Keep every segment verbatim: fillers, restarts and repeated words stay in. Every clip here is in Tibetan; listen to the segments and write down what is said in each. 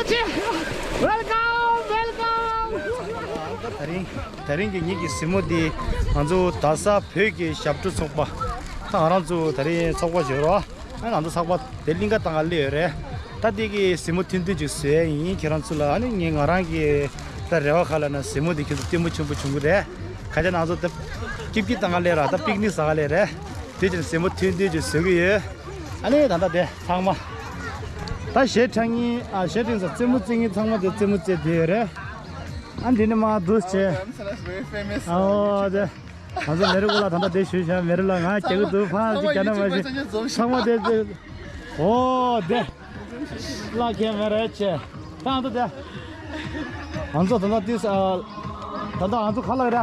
Welcome, welcome. ད་རིང་ད་རིང་གི་ངེད་ཀྱི་གཟིགས་མོ་འདི་ང་ཚོ་རྡ་ས་བོད་ཀྱི་ཞབས་བྲོ་ཚོགས་པ། ད་ང་རང་ཚོ་ད་རིང་ཚོགས་པ་བྱོས་རོགས། ཨ་ང་ཚོ་ཚོགས་པ་དེ་གླིང་ག་ཏང་ག་སླེབས་ཡོད་རེད། ད་འདི་གི་གཟིགས་མོ་ཐུང་ཐུང་ཅིག་བཟོས་ཡིན། ཁྱེད་རང་ཚོ་ལ་ཨ་ནི་ངས་ང་རང་གི་ད་རེ་བ་ཁ་ལ་ན་གཟིགས་མོ་འདི་ཁྱེད་ཚོ་ལྟད་མོ་ཆེན་པོ་བྱུང་གི་རེད། ཁ་ཆེ་ང་ཚོ་ད་ཀིབ་ཀིབ་ཏང་ག་སླེབས་ར། ད་པིག་ནིག་ཟ་ག་སླེབས་རེད། དེ་ཕྱིར་གཟིགས་མོ་ཐུང་ཐུང་ཅིག་བཟོ་གི་ཡོད། ཨ་ནི་ད་ལྟ་དེ་ཚང་མ། ད་གཞས་འཁྲབ་མཁན། ཨ་གཞས་འཁྲབ་མཁན་ཟེར། རྩེད་མོ་རྩེ་མཁན་ཚང་མ་དེ་རྩེད་མོ་རྩེ་བསྡད་ཡོད་རེད། ཨ་འདི་ནི་མ་འདུག་བྱས། ཨོ་དེ། ང་ཚོ་མེ་རི་ཀོ་ལ་ད་ལྟ་དེ་ཞུས་བྱས། མེ་རི་ལ་ང་རྒྱག་གི་འདུག་ཕར་ཅིག་རྒྱག་ན་མ་གཞི་ཚང་མ་དེ་དེ། ཨོ་དེ། ལ་ཁྱེད་མེ་རེད་ཆེ། ད་ང་ཚོ་དེ། ང་ཚོ་ད་ལྟ་དུས་ཨ། ད་ལྟ་ང་ཚོ་ག་ལ་ར།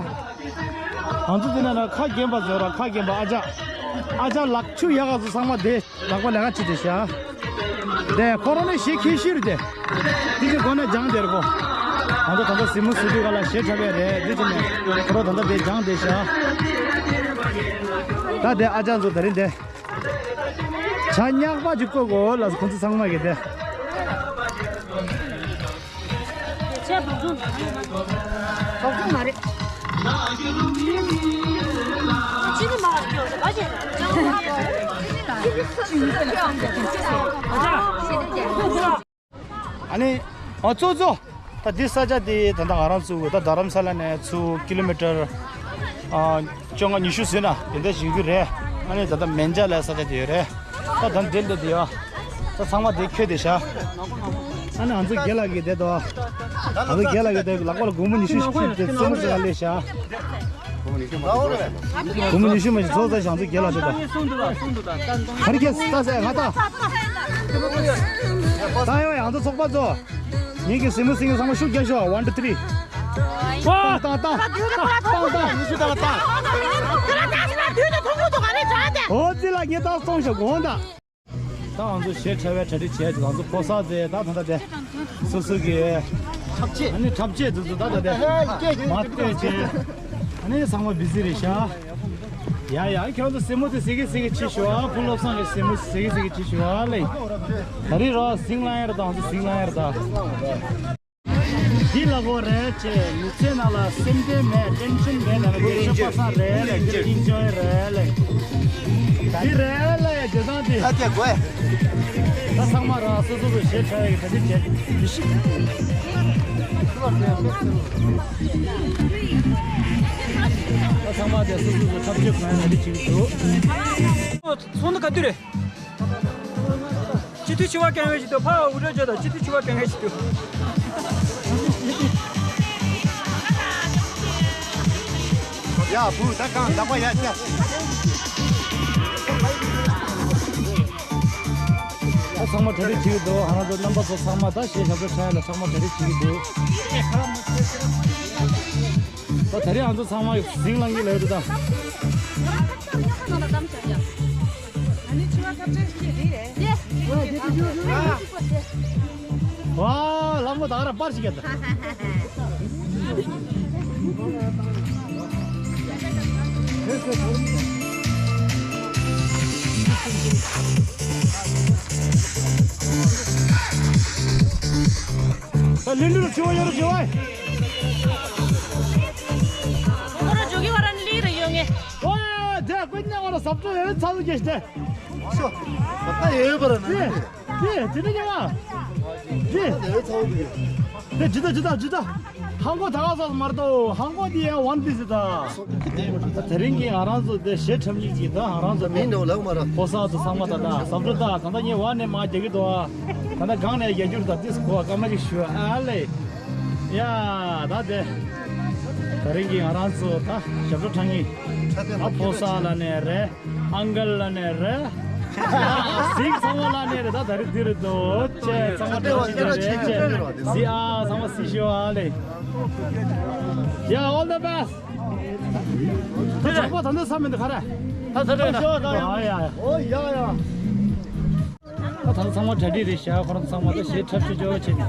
ང་ཚོ་དེ་ན་ན་ཁ་རྒན་པ་ཟེར་ར། ཁ་རྒན་པ་ཨ་ཅག་ཨ་ཅག་ལག་ཆུ་ཡག་ག་ཚོ་ཚང་མ་དེ་ལག་པ་ལས་ཀ་བྱེད་དེ་ཤ། དེ་ཁོ་རང་ནས་གཞས་ཁྱེར་ཤི་རུ་དེ། དེ་ཚོ་སྒོ་ནས་སྦྱངས་དེར་གོ། ང་ཚོ་ད་ལྟ་གཟིགས་མོ་བཟོ་དུས་ག་ལ་གཞས་འཁྲབ་པ་རེད། དེ་ཚོ་ནས་ཁོ་རང་ད་ལྟ་དེ་སྦྱངས་དེ་ཤ། ད་དེ་ཨ་ཅག་ཚོ་དེ་རིང་དེ། ཇ་ཉག་པ་ཅིག་བསྐོལ་དགོས་ལ། ཁོང་ཚོ་ཚང་མ་གི་དེ། ཆེ་བོ་ཚོ། བོ་ཚོ་མ་རེད། ཅི་ནི་མ་རེད། ཅི་ནི་མ་རེད། ཨ་ནི། ཨ་གཙོ་གཙོ། ད་འདི་ས་ཆ་འདི་ད་ལྟ་ང་རང་ཚོ་ད་རྡ་རམ་ས་ལ་ནས་ཚུར་ཀི་ལོ་མི་ཊར་ཨ་བཅོ་ལྔ་ཉི་ཤུ་ཟིན་ན་དེ་འདྲ་ཞིག་གི་རེད། ཨ་ནི་ད་ལྟ་མན་ཇ་ལ་ས་ཆ་དེ་ཡོད་རེད། ད་ད་འདི་འདི་འདི་ཡ། ད་ཚང་མ་དེ་ཁྱོད་དེ་ཤ། ཨ་ནི་ང་ཚོ་རྒན་ལགས་ཀྱི་དེ་དོ། ང་ཚོ་རྒན་ལགས་ཀྱི་དེ་ལག་པ་ལ་སྒོར་མོ་ཉི་ཤུ་ཞིག་ཁྱེར་ཏེ་རྩེད་མོ་རྩེ་ག་སླེབས་ཤ། སྒོར་མོ་ཉི་ཤུ་མ་ཞིག་ཚོགས་ཚད་ཞང་ཚོ་རྒྱལ་ལ་ཆོད་ད། ག་རེ་ཁྱེད་ལྟ་ཟེར་ང་ད། ད་ཡོང་ཡང་ཚོ་ཚོགས་པ་ཚོ། ངེད་ཀྱི་སེམས་མོ་སེང་གེ་ཚང་མ་ཤུགས་རྒྱག་ཤོག One, two, three. ཏང་ཏང་ཏང་ཏང་ཏང་། ཉི་ཤུ་ཏང་ཏང་། ཨོ་ཙི་ལ་ངེད་ད་སྟོང་ཤོག་གོང་ད། ད་ང་ཚོ་གཞས་འཁྲབ་པའི་གྲ་སྒྲིག་བྱས་ཀྱི། ང་ཚོ་ཕོ་གསར་ཚོས་ད་ད་ད་དེ་སོ་སོ་གི་འཁྲབ་ཆས། ཨ་ནི་འཁྲབ་ཆས་དེ་ཚོ་ད་ད་དེ་མ་སྟོད་བྱས། ཨ་ནི་ཚང་མ་བི་ཟི་རེད་ཤག་ཡ་ཡ། ཁྱེད་ཚོ་སེམས་མོ་དེ་སེ་གེ་སེ་གེ་བྱེད་ཤོག་ཨ། བུ་བློ་བཟང་གི་སེམས་མོ་སེ་གེ་སེ་གེ་བྱེད་ཤོག་ཨ་ལེ། ད་རེས་རོ་ཟིང་ལ་ཡར་དང་ཟིང་ལ་ཡར་དང་། འདི་ལ་གོ་རེད་ཅེ། མི་ཚེ་ནང་ལ་སེམས་ཁྲལ་མེད། ཊེན་ཤན་མེད་ལ་ནི་ཤོ་པ་ས་རེད་ལ། འདི་ཨིན་ཇོའི་རེད་ལ། འདི་རེད་ལ་ཡ་ཇོ་དང་འདི། ད་ཚང་མ་ར་སོ་སོ་སོ་གཞས་འཁྲབ་ཡ་གི་གྲ་སྒྲིག་བྱས། མི་ཤི། ད་ཚང་མ་དེ་སོ་སོ་སོ་འཁྲབ་སྟོན་གང་ཡང་གྲ་སྒྲིག་བྱེད་ཀྱི་འདུག་ཚོགས་འདུ་ག་དུས་རེད། སྤྱི་འཐུས་ཆེ་བ་རྐྱང་ངེས་ཤིག་ཏུ་ཕ་འུ་རོ་བརྗོད་དང་། སྤྱི་འཐུས་ཆེ་བ་རྐྱང་ངེས་ཤིག་ཏུ། ཡ་བུ་ད་གང་ལག་པ་ཡ་ཤ། ད་ཚང་མ་གྲ་སྒྲིག་བྱེད་ཀྱི་འདུག་ང་རང་ཚོ་རྣམ་པ་ཚོ་ཚང་མ་ད་གཞས་ཞབས་བྲོ་འཁྲབ་ཡ་ལ་ཚང་མ་གྲ་སྒྲིག་བྱེད་ཀྱི་འདུག་ད་དེ་རིང་ང་ཚོ་ཚང་མ་ཟིང་ལངས་ཀྱི་ལོས་འདུག་ད། ཝ། ལྷ་མོ་ད་ག་ར་པར་ཞིག་ཡ་ད། ད་ལིན་ལུ་ཆུ་བ་ཡོད་རུ་ཆུ་བ། ཁོ་ར་འཇུག་གི་བ་ར་ལི་ར་ཡོང་ངེ། ཝ། དེ་ཀུན་ཉག་བ་ར་ཟབ་ཏོ་ཡོད་ཚ་ལུ་གེ་ཤི་དེ། ཤོ། ད་ཡོད་པ་ར་ན། ཅི། ཅི། ཅི་ནི་ཉག་བ། ཅི། ད་ཡོད་ཚ་ལུ་གེ། དེ་ཇི་ད་ཇི་ད་ཇི་ད། ཧང་གོ་ད་ག་ས་མར་དོ། ཧང་གོ་དེ་ཡང་ཝན་པི་སི་ད། དེ་རིང་གི་ང་རང་ཚོ་དེ་གཞས་འཁྲབ་མཁན་གྱི་ད་ང་རང་ཚོ་མིན་འདུག་ལབ་མ་ར། ཕོ་གསར་ཚོ་ཚང་མ་ད་ད་ཟབ་འགྲོ་ད། ད་ད་ངས་བ་ནས་མ་རྒྱག་གི་འདུག་ཨ། ད་ད་གང་ནས་རྒྱག་རྒྱུར་ད་ཏིས་གོ་ཨ་སྐར་མ་ཅིག་ཞུ་ཨ་ལེ། ཡ་ད་དེ། དེ་རིང་གི་ང་རང་ཚོ་ད་ཞབས་བྲོ་འཁྲབ་མཁན་ཨ་ཕོ་གསར་ལ་ནས་རེད། ཨང་ཀལ་ལ་ནས་རེད། གཟིགས་ཚང་མ་ལ་ནས་རེད། ད་ད་རེས་འདི་རེད་དོ། ཅེ་ཚང་མ་འདྲ་ཅིག་རེད་ཅེ། གཟིགས་ཨ་ཚང་མ་གཟིགས་ཤོག་ཨ་ལེ། Yeah, all the best. ད་ཇག་པ་ད་འདི་ས་མི་འདི་ག་རེ། ད་ད་ད་ད། ཨ་ཡ་ཡ། ཨོ་ཡ་ཡ། ད་ད་ཚང་མ་གྲ་སྒྲིག་རེད་ཤག་ཁོ་རང་ཚང་མ་ད་གཞས་འཁྲབ་ཆོག་ཆོག་བྱས་ནས།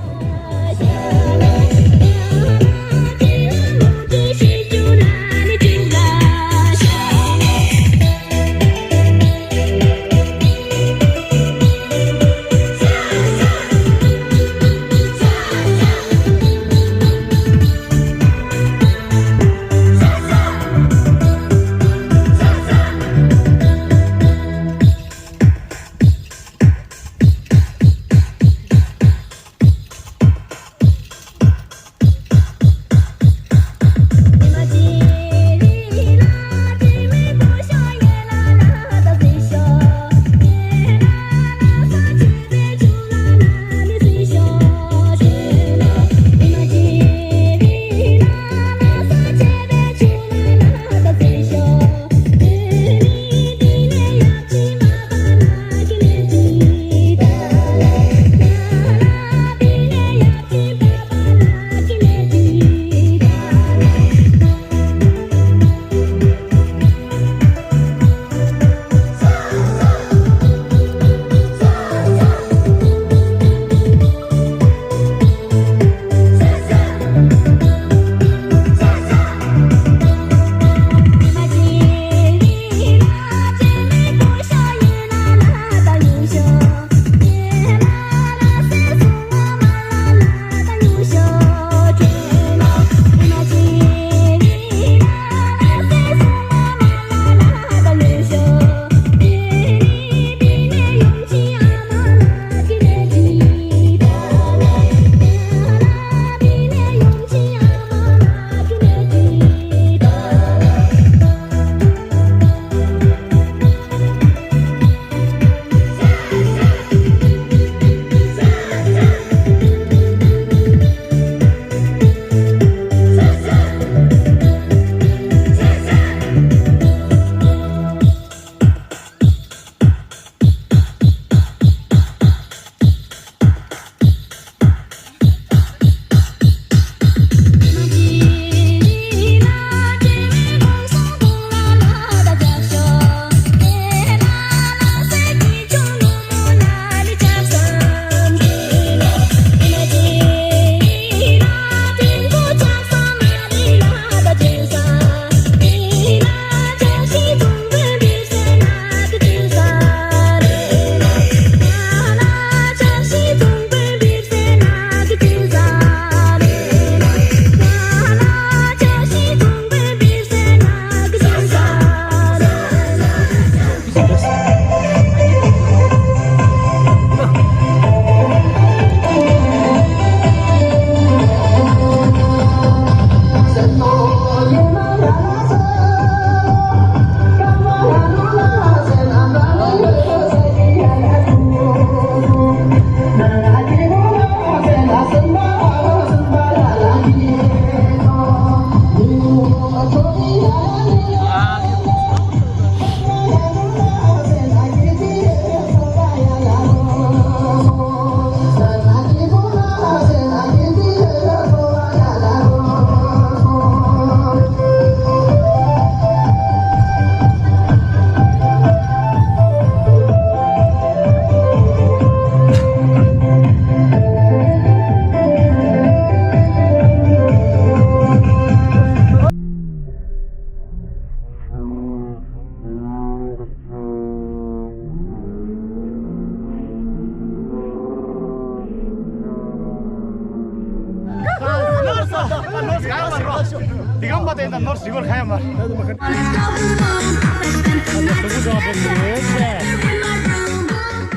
དེ་གམ་པ་དེ་ད་ནོར་སི་གོར་ཁ་ཡ་མ།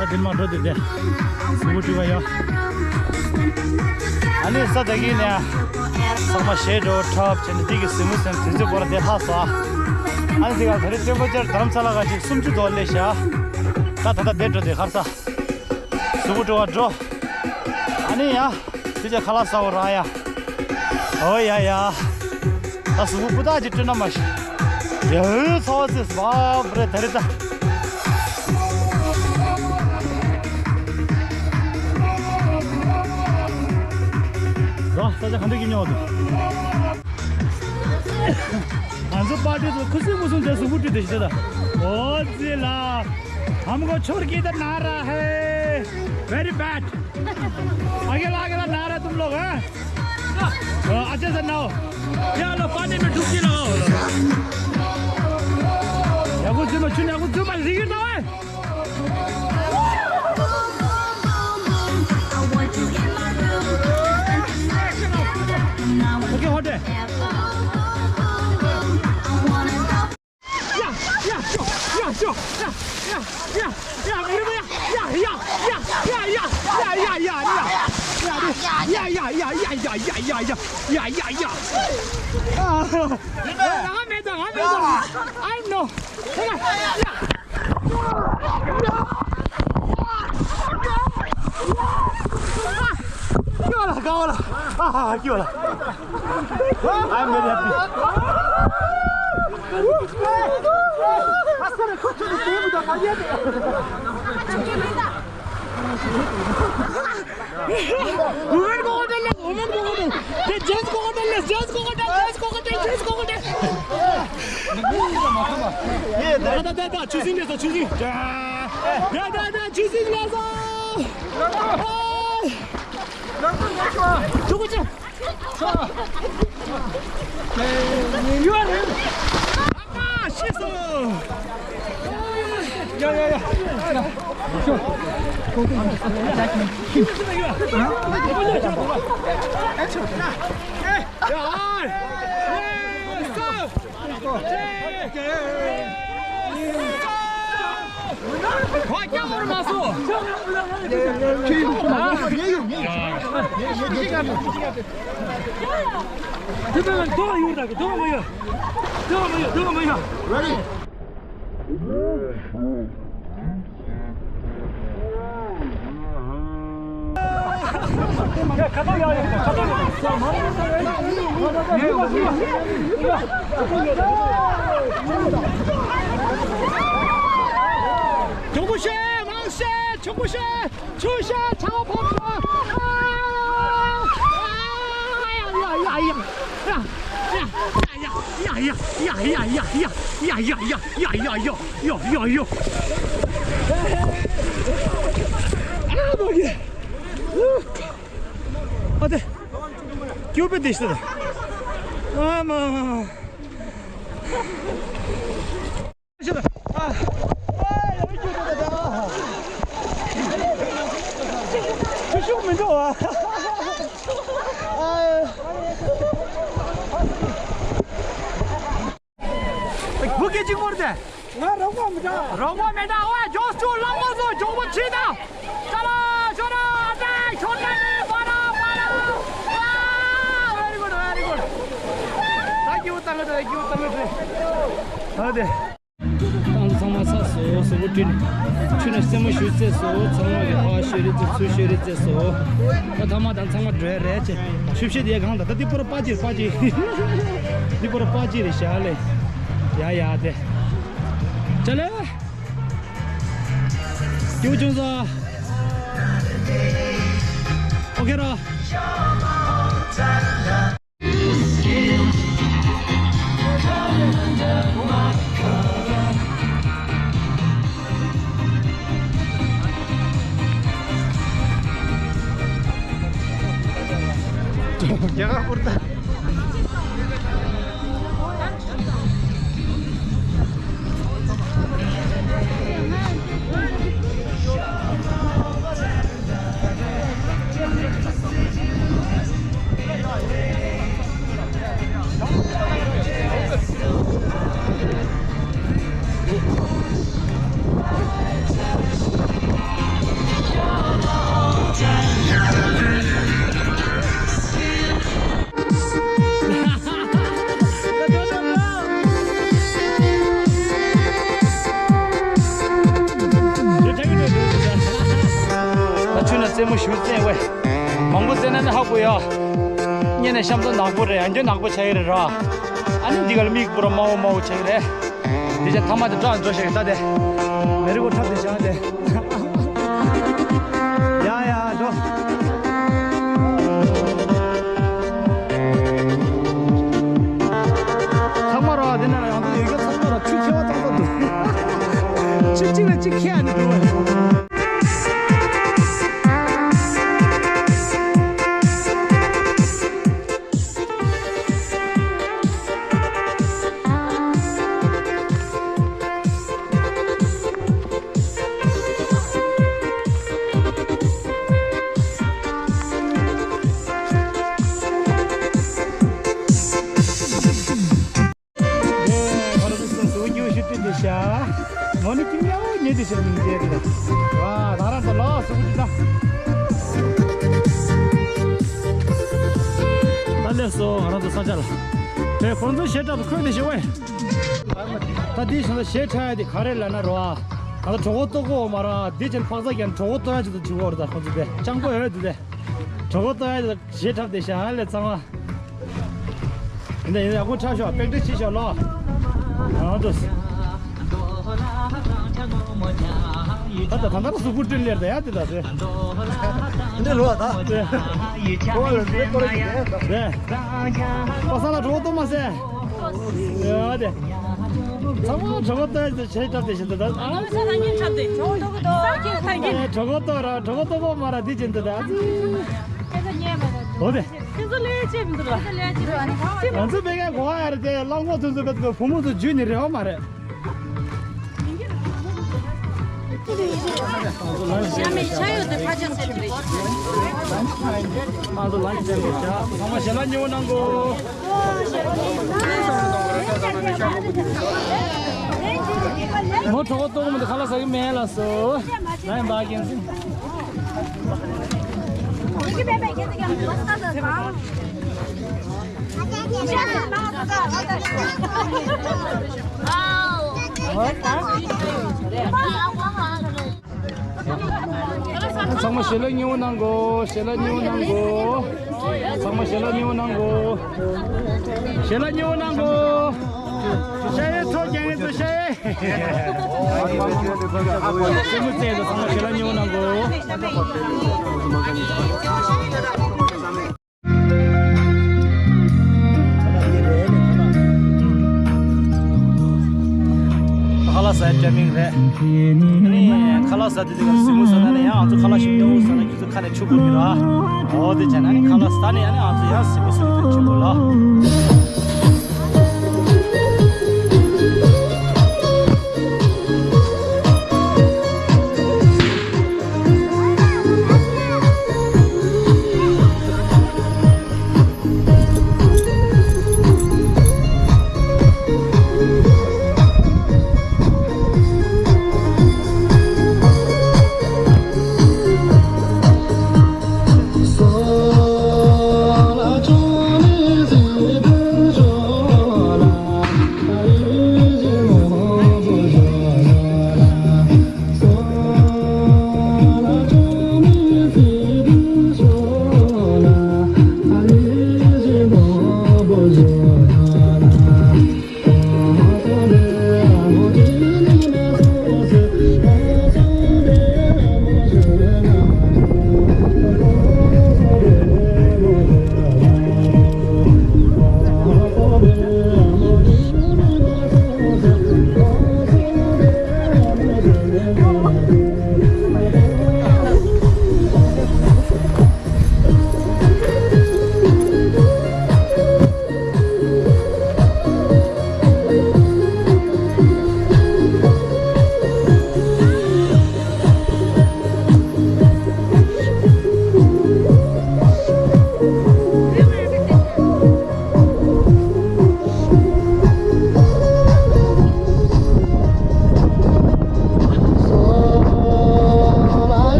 ད་ད་མ་འགྲོ་དེ་དེ། སུ་བུ་ཀྲི་བ་ཡ། ཨ་ནི་ས་ད་གི་ནས། ཚང་མ་ཞེ་འགྲོ་འཁྲབ་བྱས་ནས་དེ་གི་སི་མུ་སེམས་དུས་ཚོད་བོར་དེ་ལྷག་སོ། ཨ་ནི་དེ་ག་ད་རེས་ཏེམ་པེ་ཅར་དྷ་རམ་ས་ལ་ག་ཅིག་སུམ་ཅུ་དོ་ལས་བཞག་ད་ད་ད་དེ་འགྲོ་དེ་ཁར་ས། སུ་བུ་ཀྲི་བ་འགྲོ། ཨ་ནི་ཡ། དེ་ཚེ་ཁ་ལག་ཟ་བ་ར་ཡ། ཨོ་ཡ་ཡ། ད་གཟུགས་པོ་སྤུ་དག་ཅིག་བསྐྲུན་ན་མ་ཤི། ཡ་ཚོ་ཚེ་སྦ་རེ་ད་རེ་ད། ཟ་ས་ཆ་ག་འདྲ་གི་ཉོ་འདུག་ང་ཚོ་པར་ཊི་ཚོ་ཁུ་སིམ་ཁུ་སིམ་བྱས་གཟུགས་པོ་བཀྲུས་ཏེ་ཤི་ད། ཨོ་ཙི་ལ། हमको छोड़ के इधर नहा रहा है। Very bad. आगे ला, आगे ला, नहा रहा तुम लोग, हाँ? हाँ, अच्छे से नहाओ। ये लो, पानी में डुबकी लगाओ। या कुछ सुनो, सुनो, या कुछ सुनो, रिगिर दो, है? OK, हटे। या, या, या, या, या, या, या, या, मेरे भैया, या, या, या। हाँ, मैं तो, हाँ, मैं तो, I know। क्यों वाला, गाँव वाला। हाँ, हाँ, हाँ, क्यों वाला। I'm very happy. Women go hotel, women go hotel. Gents go hotel, gents go hotel, gents go hotel, gents go hotel. Da, da, da, da, choosing ले जाओ, choosing. Da, da, da, choosing ले जाओ. हाँ, हाँ, हाँ। Ready? གྱོང་པོ་བཤད། མང་བཤད། ཆུང་པོ་བཤད། ཆུ་བཤད། ཆང་ཕོབ། ཡ་ཡ་ཡ། ཨ་དེ། སྐྱོ་པོ་དེ་ཤི་ད། ཨ་མ། ཤི་ད། ཨ། ཨ། ཡ་སྐྱོ་པོ་ད་ད། ཆུ་ཤུགས་མི་འགྲོ་བ། ཨ། བུ་སྐད་ཅིག་མོར་ཏེ། ང་རོགས་པ་མི་འདྲ། རོགས་པ་མི་འདྲ། ཨོ་ཡ་ཇོས་ཅུ་གླང་མོ་ཚོ་གྱོང་པོ་བྱེད་དང་། ཅ་ལ་ཤོ་ན་ཨ་ཏ་ཤོ་ན་ནི་པ་ར་པ་ར། ཨ། Very good, very good. Thank you, thank you, thank you, thank you. ཨ་དེ། ཏང་ཚང་མ་ཚ་སོ་སོ་བོ་དྲིན། ཆུ་ན་སེན་མོ་ཞུ་ཚེ་སོ་ཚང་མ་གི་ཕ་ཤེ་རི་ཚེ་ཚུ་ཤེ་རི་ཚེ་སོ། ད་ཐ་མ་དང་ཚང་མ་འགྲོ་ཡ་རེད་ཅེ། ཆུ་བཤད་དེ་གང་ད་ད་དེ་པོ་ར་པ་ཅི་རེད་པ་ཅི། དེ་པོ་ར་པ་ཅི་རེད་ཤ་ལེ། ཡ་ཡ་དེ། ཅ་ལེ། ཀྱུ་ཅུང་ས། ཨོ་ཁེ་ར། རྒྱ་གར་ཧུར་ཐག་རྩེད་མོ་ཞུ་རྩེད་བས། མང་པོ་རྩེད་ན་ནི་ཧ་གོ་ཡ། སྔོན་ནས་གཤམ་ཚ་ནག་པོ་རེད། ཡང་སྐྱོན་ནག་པོ་ཆགས་ཀྱི་རེད་ར། ཨ་ནི་འདི་ག་ལ་མིག་པུ་ར་དམར་པོ་དམར་པོ་ཆགས་ཀྱི་རེད། དེ་ཆ་ཐ་མ་དེ་སྐྲག་འགྲོ་ཤེས་ད་དེ། མེ་རི་ཁོ་འཁྲབ་དེ་བཞག་དེ། ཡ་ཡ་འགྲོ། ཚང་མ་ར་དེ་ན་ཡང་དུ་ཡོད་ཚང་མ་ར་ཆུ་ཁྱེར་བ་ཚང་མ་འདུག་ཆུ་གཅིག་ལ་གཅིག་ཁྱེར་ནས་འདུག་ང་རང་ཚོ་སོ་སོ་སྐྱིད་པོ་ཞིག་སྤྲད་དེ་ཤ། མོ་ནི་ཁྱིམ་ཡག་པོ་ཉོས་དེ་ཤ་མིང་རྒྱལ་དེ། ཝ་ད་རང་ཚོ་ལོ་སུ་གུ་ཅི་ད། ད་སླེབས་སོང་ང་རང་ཚོ་ས་ཆ་ལ། དེ་ཁོང་ཚོ་གཞས་འཁྲབ་ཁོས་དེ་ཤ་བས། ད་དེ་བཞིན་གཞས་འཁྲབ་ཡ་དེ་ག་རེ་ལབ་ན་རོ། ད་གྲོད་ཁོག་ལྟོགས་གོ་མ་ར་དེ་ཅན་འཕག་ས་ཀྱང་གྲོད་ཁོག་ལྟོགས་ཡ་ཅིག་ཏུ་བྱུང་བ་རེད། ད་ཁོང་ཚོ་དེ་སྤྱང་པོ་ཡོད་དེ་དེ། གྲོད་ཁོག་ལྟོགས་ཡ་ཅིག་གཞས་འཁྲབ་དེ་ཤ་ཧ་ལས་ཚང་མ། འདི་ཡིན་ཡག་པོ་ཆགས་ཤོག་པེག་ཏྲི་བྱེད་ཤོག་ལོ། ཨ་འདུག་ད་ད་ད་ད་གཟུགས་པོ་བསྐྲུན་ལེར་ད་ཡ་དེ་ད་དེ། འདི་ལོ་ད། དེ། ཁོ་བ་ལ་འདི་ཀོ་རེ་ཡིན་ད། དེ། པ་སངས་ལ་གྲོད་ཁོག་ལྟོགས་མ་ཟེར། ཡ་དེ། ཚང་མ་གྲོད་ཁོག་ལྟོགས་ཡ་དེ་བྱེད་འཁྲབ་དེ་བྱེད་ད་ད། ཨ་ས་ལ་ཉིན་འཁྲབ་དེ། གྲོད་ཁོག་ལྟོགས་གི་འདུག་ས་ཁྱེད་ཐང་གི། གྲོད་ཁོག་ལྟོགས་ར་གྲོད་ཁོག་ལྟོགས་པོ་མ་ར་དེ་བྱེད་ད་ད། ཁྱེད་ཚོ་ཉན་མ་ད། འོ་དེ། ཁྱེད་ཚོ་ལས་བྱེད་མི་འདུག་ལ། ང་ཚོ་བོད་སྐད་གོ་བ་ཡ་རེད་དེ་གླང་གོག་ཚོ་ཚོ་བོད་བུ་མོ་ཚོ་བརྒྱུད་ནས་རེ་བ་མ་རེད། ཡ་མེད་ཆ་ཡོད་དེ་ཕ་ཆ་ཚད་རེད། ང་ཚོ་ལམ་ཆེན་པོ་བྱ། ཚང་མ་ཞལ་ལག་ཉོ་གནང་གོ། མོ་གྲོད་ཁོག་ལྟོགས་མི་འདུག་ཁ་ལག་ཟ་གི་མེད་ལགས་སོ། ང་ཡང་འབག་གིན་སོང་། ཚང་མ་ཞལ་ལག་ཉོ་གནང་གོ། ཞལ་ལག་ཉོ་གནང་གོ། ཚང་མ་ཞལ་ལག་ཉོ་གནང་གོ། ཞལ་ལག་ཉོ་གནང་གོ། ཤ་ཡེ་ཚོ་རྒྱང་ཡེ་ཚོ་ཤ་ཡེ། སེམས་མི་བརྩེ་དང་ཚང་མ་ཞལ་ལག་ཉོ་གནང་གོ། ཁ་ལག་ཟ་ཡ་ཊའི་མིང་རེད། ཨ་ནི་ཁ་ལག་ཟ་དུས་དེ་ག་སིམ་མུ་ཟ་ན་ནི་ཡང་ང་ཚོ་ཁ་ལག་ཞིམ་ཉོ་ཟ་ན་ཁྱོད་ཚོ་ཁ་ནས་ཆུ་བུར་གི་ར། འོ་དེ་བྱས་ན་ནི་ཁ་ལག་ཟ་ནི་ཡང་ནི་ང་ཚོ་ཡང་སིམ་མུ་ཟ་ནི་དེ་ཆུ་བུར་ལ།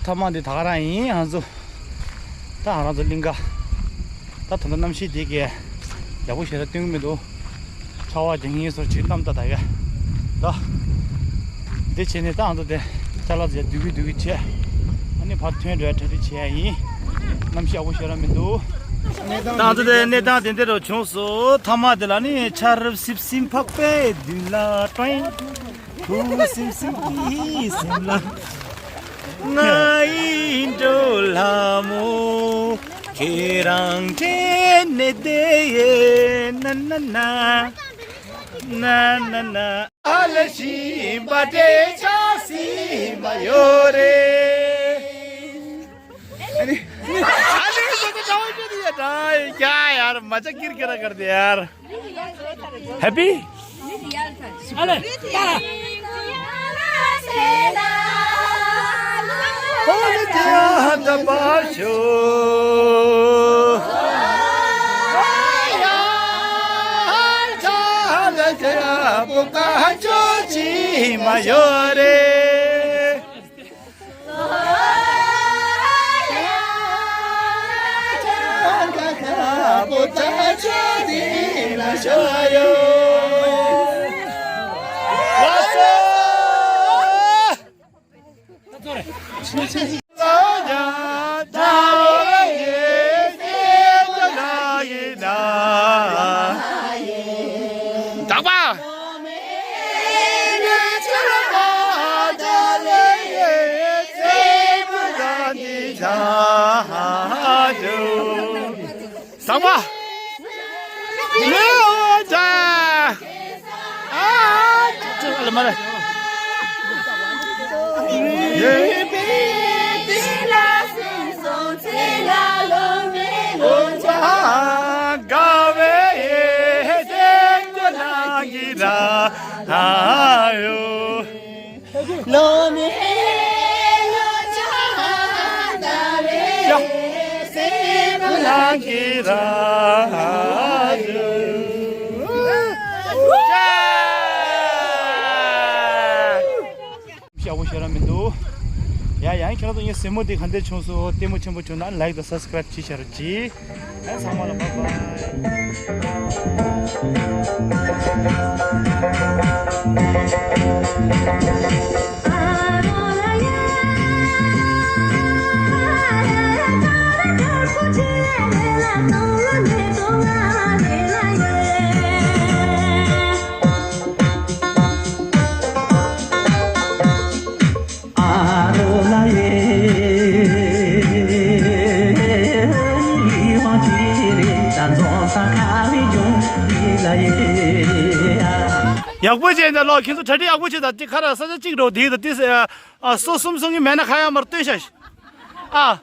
ཐ་མག་འདི་ད་ག་རང་ཡིན། ང་ཚོ་ད་ང་རང་ཚོ་གླིང་ག་ད་ད་ལྟ་གནམ་གཤིས་འདི་གས་ཡག་པོ་ཞེ་དྲག་སྟོན་གྱི་མི་འདུག་ཆར་པ་རྒྱག་མཁན་བཟོ་བྱེད་གཏམ་ད་ད་གས་ད། འདི་བྱས་ནས་ད་ང་ཚོ་དེ་ཅ་ལག་ཚོ་བསྡུ་གི་བསྡུ་གི་བྱས། ཨ་ནི་ཕར་ཐོན་འགྲོ་ཡ་གྲ་སྒྲིག་བྱེད་ཡ་ཡིན། གནམ་གཤིས་ཡག་པོ་ཞེ་དྲག་མི་འདུག་ད་ང་ཚོ་དེ་གནས་སྟངས་དེ་འདྲ་རུ་བྱུང་སོང་། ཐ་མག་དེ་ལ་ནི་ཆར་སིབ་སིབ་ཕག་པའི་མདུན་ལ་ཀྲོང་། ཐུགས་སིམ་སིམ་གྱིས་སེམས་ལ། ང་ཡི་འགྲོ་ལྷ་མོ། ཁྱེད་རང་དྲན་ནས་བསྡད་ཡས། ན་ན་ན། ན་ན་ན། ཨ་ལ་ཞིམ་པ་དེ་ཆ་སིམ་པ་ཡོད་རེད། अरे, अरे, ये तो दवाई क्यों दी है? नहीं, क्या यार, मजा किरकिरा कर दिया यार। हैप्पी? अरे, དག་པ། ཟངས་པ། ལེའོ་ཅ། ཨ་ཅག་ལ་མ་རེད། ཡག་པོ་ཞེ་དྲག་མི་འདུག་ཡ་ཡང་ཁྱེད་རང་ཚོ་ངའི་སེར་མོ་འདི་ག་འདྲ་བྱུང་སོང་། ལྟད་མོ་ཆེན་པོ་བྱུང་ན་ལའིག་དང་སབ་སི་ཀ་རབ་བྱེད་ཤར་གྱིས། ཨ་ཚང་མ་ལ་བཱའི་བཱའི། ཡག་པོ་བྱས་ན་ལོ། ཁྱེད་ཚོ་གྲ་སྒྲིག་ཡག་པོ་བྱས་དང་། དེ་ཁ་ར་ས་ཆ་གཅིག་འགྲོ་དེ་དང་དེ་ཨ་སོ་གསུམ་སོང་གི་མེད་ན་ཁ་ཡ་མར་སྟོན་ཤ་ཤ་ཨ།